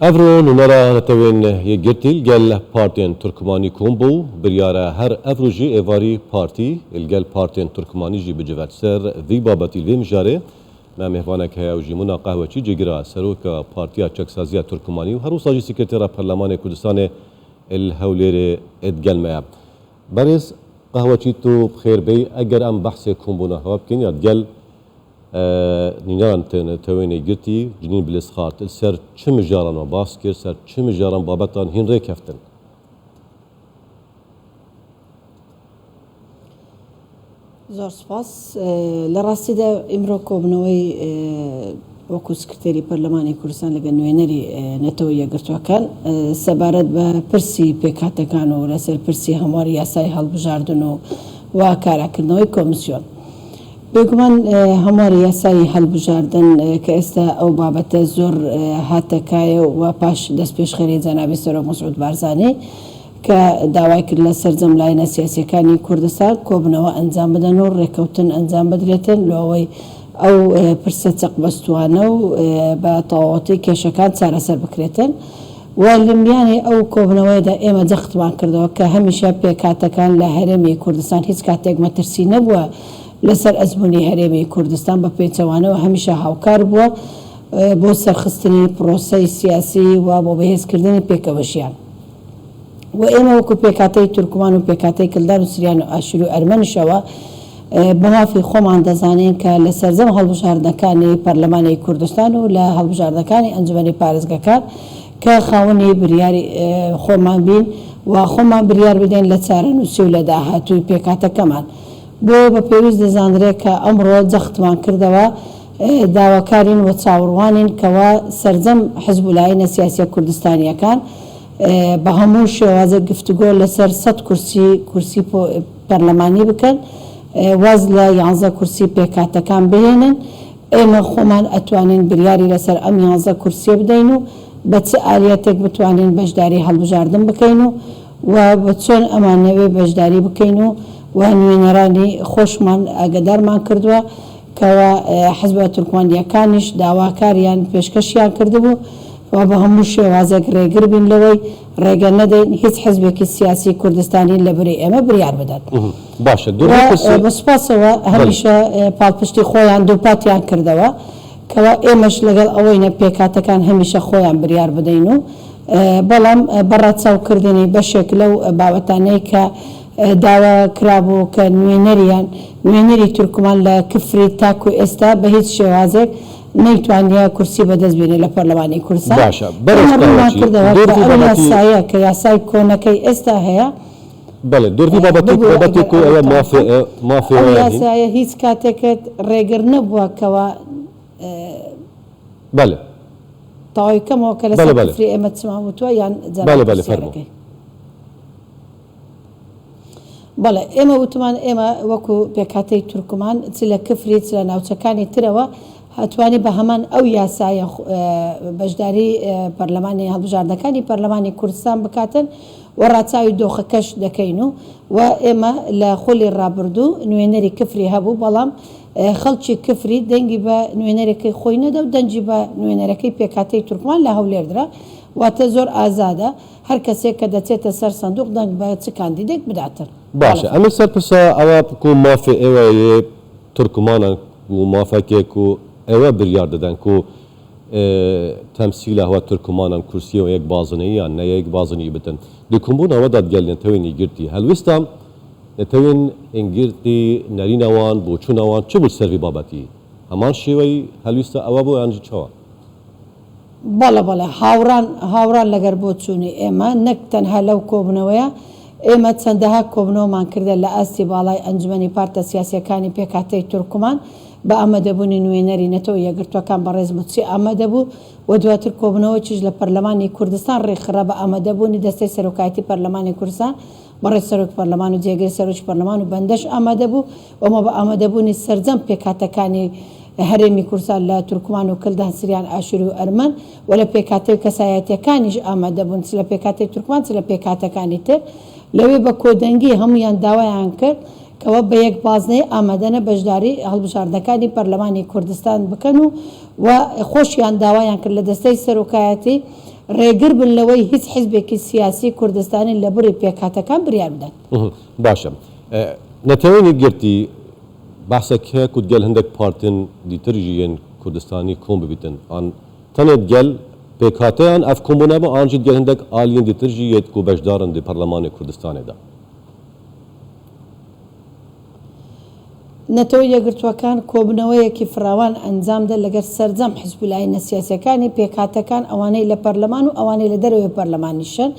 Evro nûnera Netewên Yekgirtî li gel partiyên Tirkmanî kom bû. Biryara her evro jî êvarî partî li gel partiyên Tirkmanî jî bicive. Li ser vî babetî li vê mijarê me mêvanek heye ew jî Muna Qehweçî cêgira Seroka Partiya Çeksaziya Tirkmanî û her wisa jî Sekretera Perlemanê Kurdistanê li Hewlêrê di gel me ye. Berêz Qehweçî tu bi xêr bêy eger em behsê kombûna hewa bikin ya di gel Nînan neteweyên Yekgirtî cinîn bi lêsxart li ser çi mijaran we bas kir, ser çi mijaran babetan hîn rê keftin? Zor spas. Li rastî de îmro kobûnewey wekû Sekreterî Perlemanê Kurdistan ligel Nwênerî Neteweyê Yekgirtûekan sebaret bi pirsî pêkhatekan û li ser pirsî hemwarî yasayê hilbijardin û wa karakirnewey komîsyon. Bêguman hemwarê yasayî hilbijardin ke êsta ew babete zor hate kayê û paş destpêşxeriyê cenabê Serok Mesûd Barzanî ke daway kir li sercem layena siyasiyekani Kurdistan kobûnewe encam bidin û rêkewtin encam bidrêtin li ewey ew pirse çeqbestûane û bi tewawetî kêşekan çareser bikrêtin. و لە میانی ئەو کۆبوونەوەیەدا ئێمە جەختمان کردەوە کە هەمیشە پێکهاتەکان لە هەرێمی کوردستان هیچ کاتێک مەترسی نەبووە لەسەر ئەزموونی هەرێمی کوردستان، بە پێچەوانەوە هەمیشە هاوکار بووە بۆ سەرخستنی پرۆسەی سیاسی و بۆ بەهێزکردنی پێکەوەژیان. و ئێمە وەکو پێکهاتەی تورکمان و پێکهاتەی کلدان و سریان و ئاشوری و ئەرمەنیشەوە بە مافی خۆمان دەزانین کە لە سەرجەم هەڵبژاردنەکانی پەرلەمانی کوردستان و لە هەڵبژاردنەکانی ئەنجومەنی پارێزگەکان کە خاوەنی بریاری خۆمان بین و خۆمان بریار بدەین لە چارەنووسی و لە داهاتووی پێکهاتەکەمان. بۆیە بە پێویست دەزانرێ کە ئەمڕۆ جەختمان کردەوە داواکارین و چاوەڕوانین کەوا سەرجەم حزب و لایەنە سیاسیە کوردستانیەکان بە هەموو شێوازێک گفتوگۆ لەسەر سەت کورسی کورسی پەرلەمانی بکەن، واز لە یانزە کورسی پێکهاتەکان بهێنن، ئێمە خۆمان ئەتوانین بریاری لەسەر ئەم یانزە کورسیە بدەین و بە چ ئالیەتێک بتوانین بەشداری هەڵبژاردن بکەین و و بە چۆن ئەمانەوێ بەشداری بکەین و و نوێنەرانی خۆشمان ئاگەدارمان کردوە کەوا حزبە تورکمانیەکانیش داواکاریان پێشکەشیان کردبوو و بە هەموو شێوازێک رێگر بین لەوەی رێگە نەدەین هیچ حزبێکی سیاسی کوردستانی لە بری ئێمە بریار بدات. باشە دوور و پرسی بە سوپاسەوە بەلی. هەمیشە پاڵپشتی خۆیان دووپاتیان کردەوە کەوا ئێمەش لەگەڵ ئەوەینە پێکهاتەکان هەمیشە خۆیان بریار بدەین و بەڵام بە ڕەچاو کردنی بەشێک لەو بابەتانەی کە داوا کرابوو کە نوێنەریان نوێنەری تورکمان لە کفری تاکو ئێستا بە هیچ شێوازێک نەیتوانیە کورسی بەدەست بێنێ لە پەرلەمانی کوردستان. باشە بەڕێز ئێمە ڕوونمان قەرەچی کردەوە کە دۆرڤی ئەو بابەتی. یاسایە کە یاسای کۆنەکەی ئێستا هەیە، بەڵێ دۆرڤی بابەتێک ببورە بابەتێک ئەگەر و ئەوە ئەوە مافێ تەواو مافێ ئەو وایە هین. یاسایە هیچ کاتێکت ڕێگر نەبووە کەوا بەڵێ. تەواوی کەمەوە کە بەڵێ لەسەر بەڵێ. کفری ئێمە چمان وتووە یان جەنابت بەڵێ بەڵێ فەرموو. پرسیارەکەی. بەڵێ ئێمە وتمان ئێمە وەکو پێکهاتەی تورکمان چ لە کفری چ لە ناوچەکانی ترەوە توانی بە هەمان ئەو یاسایە بەشداری پەرلەمانی هەڵبژاردنەکانی پەرلەمانی کوردستان بکاتن و ڕاچاوی دۆخەکەش دەکەین و و ئێمە لە خولی ڕابردوو نوێنەری کفری هەبوو بەڵام خەڵکی کفری دەنگی بە نوێنەرەکەی خۆی نەدا و دەنگی بە نوێنەرەکەی پێکهاتەی تورکمان لە هەولێر درا واتە زۆر ئازادە هەر کەسێک کە دەچێتە سەر سندوق دەنگ بە چ کاندیدێک بداتن. باشە ئەمە سەر پرسە ئەوە کو مافێ ئێوە یێ تورکمانان و مافەکێ کو ئێوە بریار دەدەن کو تەمسیلە هوە تورکمانان کورسیە یەک بازنەیی یان نە یەک بازنیی بدەن دی کومبونا وە دادگەل نەتەوێن یگرتی هەلویستا نەتەوێن ئینگرتی نەرینە وان بۆچونە وان چ بوو سەر ڤی بابەتی هەمان شێوەی هەلویستا ئەوە بوو یان چەوە؟ بەڵێ بەڵێ هاوڕان هاوڕان لەگەر بۆچوونی ئێمە نەک تەنها لەو کۆبوونەوەیە ئێمە چەندەها کۆبوونەوەمان کردە لە ئاستی باڵای ئەنجومەنی پارتە سیاسیەکانی پێکهاتەی تورکمان بە ئامادەبوونی نوێنەری نەتەوە یەکگرتووەکان بەڕێز موتسی ئامادەبوو و دواتر کۆبوونەوەکیش لە پەرلەمانی کوردستان ڕێکخرا بە ئامادەبوونی دەستەی سەرۆکایەتی پەرلەمانی کوردستان بەڕێز سەرۆکی پەرلەمان و جێگری سەرۆکی پەرلەمان و بەندەش ئامادەبوو و ئەمە بە ئامادەبوونی سەرجەم پێکهاتەکانی هەرێمی کوردستان لە تورکمان و کلدان، سریان، ئاشوری و ئەرمەن و لە پێکهاتەی و کەسایەتیەکانیش ئامادەبوون چ لە پێکهاتەی تورکمان چ لە پێکهاتەکانی تر لەوێ بە کۆدەنگی هەموویان داوایان کرد کەوا بە یەک بازنەی ئامادەنە بەشداری هەڵبژاردنەکانی پەرلەمانی کوردستان بکەن و و خۆشیان داوایان کرد لە دەستەی سەرۆکایەتی. ڕێگر بن لەوەی هیچ حیزبێکی سیاسی کوردستانی لە بڕی پێکهاتەکان بریار بدات. باشە نەتەوەی یەکگرتی بەحسەک هەیە کو دگەل هندەک پارتێن دیتر ژی yên کوردستانی کۆم ببیتن ئان تەنێ دگەل پێکهاتەیان ئەڤ کۆمبوونە بۆ ئان ژی دگەل هندەک ئالیێن دیتر ژی یێت کو بەشدارن di پەرلەمانێ کوردستانێ دا. نەتەوە یەکگرتووەکان کۆبوونەوەیەکی فراوان ئەنجامدا لەگەر سەرجەم حزب و لایەنە سیاسیەکانی پێکهاتەکان ئەوانەی لە پەرلەمان و ئەوانەی لە دەرەوەی پەرلەمانیشن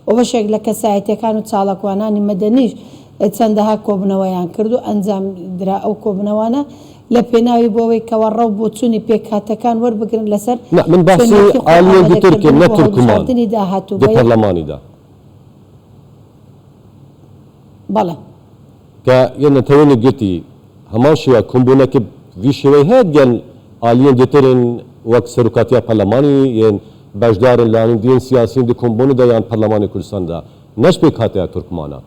و بەشێک لە کەسایەتیەکان و چاڵاکوانانی مەدەنیش چەندەها کۆبوونەوەیان کرد و ئەنجام درا ئەو کۆبوونەوانە لە پێناوی بۆ ئەوەی کەوا ڕەو بۆچوونی پێکهاتەکان وەربگرن لەسەر نا من باسی چۆنیەتی خۆ ئالیەن دیتر ئامادەکردن کرد نە بۆ تورکمان هەڵبژاردنی داهاتوو di بە پەرلەمانی دا. بەڵێ. کە یە نەتەوەی یەکگرتی هەمان شێوە کۆمبوونەکە ڤی شێوەی هەیە گەل ئالیەن دیترن وەک سەرۆکاتیا پەرلەمانی یێن بەشدارن لایەنین دیێن سیاسین دی کۆمبوونە دا یان پەرلەمانی کوردستان دا نەش پێکهاتەیا تورکمانە.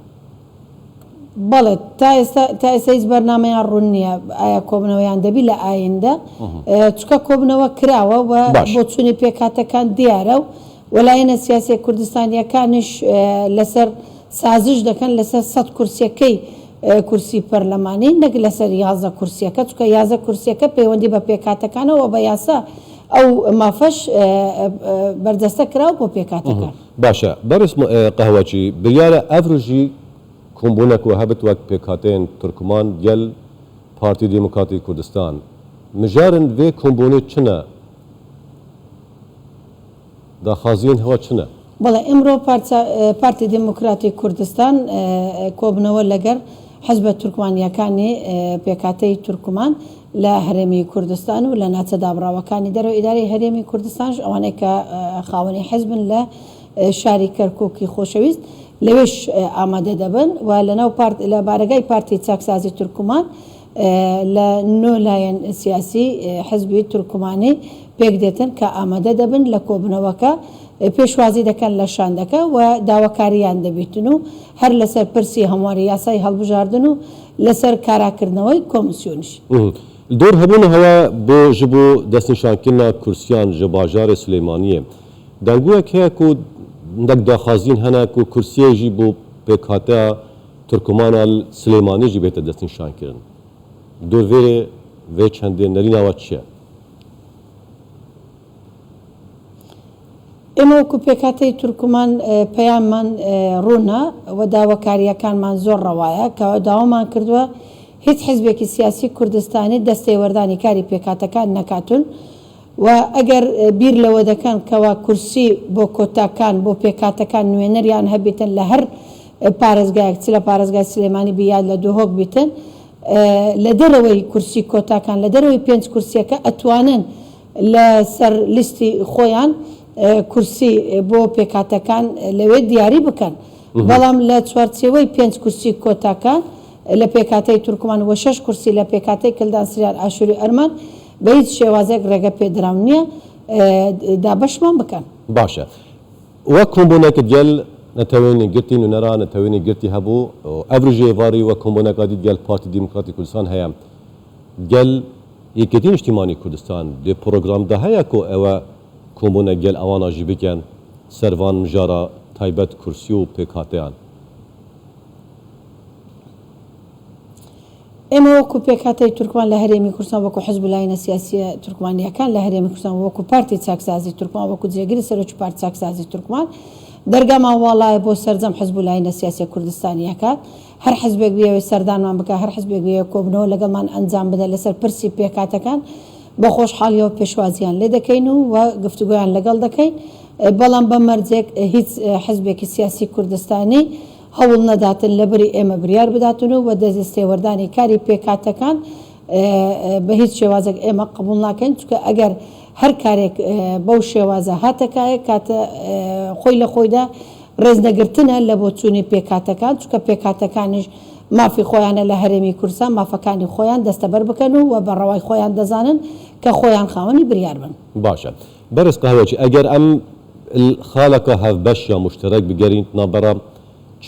بەڵێ تا ئێستا تا ئێستا هیچ بەرنامەیان ڕوون نییە ئایا کۆبنەوەیان دەبی لە ئایندە چونکە کۆبنەوە کراوە و باش. بۆچوونی پێکهاتەکان دیارە و و لایەنە سیاسیە کوردستانیەکانیش لەسەر سازش دەکەن لەسەر سەت کورسیەکەی کورسی پەرلەمانی نەک لەسەر 11 کورسیەکە چونکە 11 کورسیەکە پەیوەندی بە پێکهاتەکانەوە بە یاسا ئەو مافەش بەرجەستە کراوە بۆ پێکهاتەکان. باشە بەڕێز قەهوەچی بریارە ئەڤ ڕۆژی کۆمبوونەک و هەبت وەک پێکهاتەیەن تورکمان گەل پارتی دێموکراتی کوردستان مژارن ڤێ کۆمبوونێ چنە؟ داخوازیەن هەوا چنە؟ بەڵێ ئمرۆ پارتی دێموکراتی کوردستان کۆبنەوە لەگەر حزبە تورکمانیەکانی پێکهاتەی تورکمان لە هەرێمی کوردستان و لە ناچە دابڕاوەکانی دەرەوە ئیدارەی هەرێمی کوردستانش ئەوانەی کە خاوەنی حزبن لە شاری کەرکوکی خۆشەویست لەوێش ئامادە دەبن و لەناو پارت لە بارەگای پارتی چاکسازی تورکمان لە نۆ لایەن سیاسی حزبی تورکمانی پێکدێتن کە ئامادە دەبن لە کۆبنەوەکە پێشوازی دەکەن لە شاندەکە و داواکاریان دەبیتن و هەر لەسەر پرسی هەمواری یاسای هەڵبژاردن و لەسەر کاراکردنەوەی کۆمسیۆنیش. دور هەبوون هەوا بۆ ژ بۆ دەستنیشانکردنا کورسیان ژ باژارێ سولەیمانییێ دەنگویەک هەیە کو هندەک داخوازین هەنە کو کورسیێ ژی بۆ پێکهاتە تورکمانا ل سلێمانی ژی بێتە دەستنیشانکردن. دور ڤێ ڤێ چەندێ نەریناوە چیە؟ ئێمە وەکو پێکهاتەی تورکمان پەیاممان ڕوونە و داواکارییەکانمان زۆر ڕەوایە کە داوامان کردووە هیچ حیزبێکی سیاسی کوردستانی دەستێوەردانی کاری پێکهاتەکان نەکاتون و ئەگەر بیر لەوە دەکەن کەوا کورسی بۆ کۆتاکان بۆ پێکهاتەکان نوێنەریان هەبیتن لە هەر پارێزگایەک چ لە پارێزگای سلێمانی بی یا لە دهۆک بیتن لە دەرەوەی کورسی کۆتاکان لە دەرەوەی پێنج کورسیەکە ئەتوانن لە سەر لیستی خۆیان کورسی بۆ پێکهاتەکان لەوێ دیاری بکەن بەڵام لە چوارچێوەی پێنج کورسی کۆتاکان لە پێکهاتەی تورکمان و شەش کورسی لە پێکهاتەی کلدان سریان ئاشوری ئەرمەن بە هیچ شێوازێک ڕێگە پێدراو نییە دابەشمان بکەن. باشە وەک کۆمبۆنەکت گەل نەتەوەیên یەکگرتی نوێنەرا نەتەوەیên یەکگرتی هەبوو ئەڤ ڕژێ ێڤاری وەک کۆمبۆنەکا دیت گەل پارتی دیموکراتی کوردستان هەیە گەل یەکێتی نیشتیمانی کوردستان دێ پرۆگرام دا هەیە کۆ ئەوە کۆمبۆنە گەل ئەوانا ژی بکەن سەر ڤان مژارا تایبەت کورسی و پێکهاتەیان. ئێمە وەکو پێکهاتەی تورکمان لە هەرێمی کوردستان، وەکو حزب و لایەنە سیاسییە تورکمانییەکان لە هەرێمی کوردستان و وەکو پارتی چاکسازی تورکمان، وەکو جێگری سەرۆکی پارتی چاکسازی تورکمان، دەرگامان واڵایە بۆ سەرجەم حزب و لایەنە سیاسییە کوردستانییەکان. هەر حزبێک بیەوێت سەردانمان بکات، هەر حزبێک بیەوێت کۆبوونەوە لەگەڵمان ئەنجام بدات لەسەر پرسی پێکهاتەکان، بە خۆشحاڵییەوە پێشوازییان لێ دەکەین و گفتوگۆیان لەگەڵ دەکەین، بەڵام بە مەرجێک هیچ حزبێکی سیاسی کوردستانی هەوڵ نەداتن لەبری ئێمە بریار بداتن و دەستێوەردانی کاری پێکهاتەکان بە هیچ شێوازێک ئێمە قبوڵ ناکەین، چونکە ئەگەر هەر کارێک بەو شێوازە هاتە کایە کاتە خۆی لە خۆیدا ڕێزنەگرتنە لە بۆچوونی پێکهاتەکان، چونکە پێکهاتەکانیش مافی خۆیانە لە هەرێمی کوردستان مافەکانی خۆیان دەستەبەر بکەن و بە ڕەوای خۆیان دەزانن کە خۆیان خاوەنی بریار بن. باشە بەڕێز قەهوەچی ئەگەر ئەم خاڵەکە هەڤبەش یا موشتەرەک بگەرین ناڤبەرا چ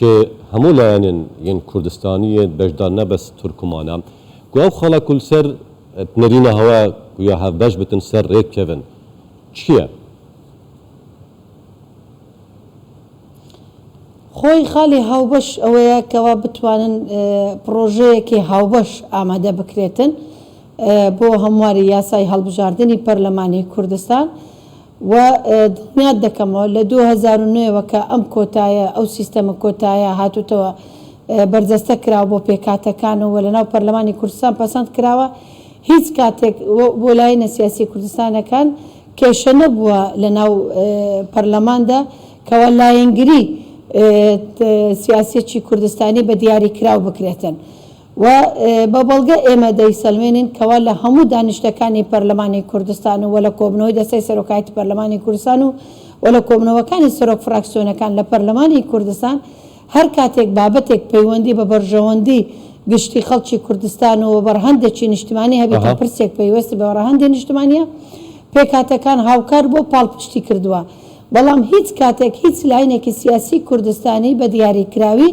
هەموو لایەنێن yên کوردستانیێ بەشدار نە بەس تورکمانە کو ئەو خاڵە کو li سەر نەرینە هەوا کو یا هەڤبەش بتن سەر رێک کەڤن چیە؟ خۆی خاڵی هاوبەش ئەوەیە کەوا بتوانن پڕۆژەیەکی هاوبەش ئامادە بکرێتن بۆ هەمواری یاسای هەڵبژاردنی پەرلەمانی کوردستان و دڵنیات دەکەمەوە لە 2009 وە کە ئەم کۆتایە ئەو سیستەمە کۆتایە هاتوتەوە بەرجەستە کراوە بۆ پێکهاتەکان و لەناو پەرلەمانی کوردستان پەسەند کراوە هیچ کاتێک بۆ لایەنە سیاسی کوردستانەکان کێشە نەبووە لەناو پەرلەماندا کەوا لایەنگری سیاسیی کوردستانی بە دیاریکراو بکرێتن و بە بەڵگە ئێمە دەیسەلمێنین کەوا لە هەموو دانیشتەکانی پەرلەمانی کوردستان و لە کۆبوونەوەی دەستەی سەرۆکایەتی پەرلەمانی کوردستان و و لە کۆبوونەوەکانی سەرۆک فراکسیۆنەکان لە پەرلەمانی کوردستان هەر کاتێک بابەتێک پەیوەندی بە بەرژەوەندی گشتی خەڵکی کوردستان و بە ڕەهەندێکی نیشتمانی هەبێت کە پرسێک پەیوەستی بە ڕەهەندی نیشتمانییە پێکهاتەکان هاوکار بووە و پاڵپشتی کردووە بەڵام هیچ کاتێک هیچ لاینێکی سیاسی کوردستانی بە دیاریکراوی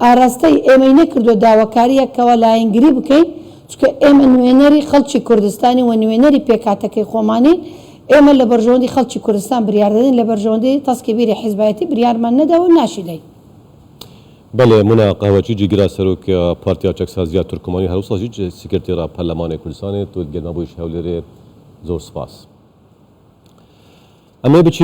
ئاراستەی ئێمەی نەکردووە داواکارییەک کەوا لایەنگری بکەین، چونکە ئێمە نوێنەری خەڵکی کوردستانین و نوێنەری پێکهاتەکەی خۆمانین، ئێمە لە بەرژەوەندی خەڵکی کوردستان بریار دەدەین، لە بەرژەوەندی تەسکی بیری حیزبایەتی بریارمان نەداوە و ناشیدەین. بەلێ مونا قەهوەچی جیگرا سەرۆک پارتیا چەکسازیا تورکمانی هەروسا ژی سکرتێرا پەرلەمانێ کوردستانێ تو گەرمابویش هەولێرێ زۆر سپاس. ئەمێ بچین.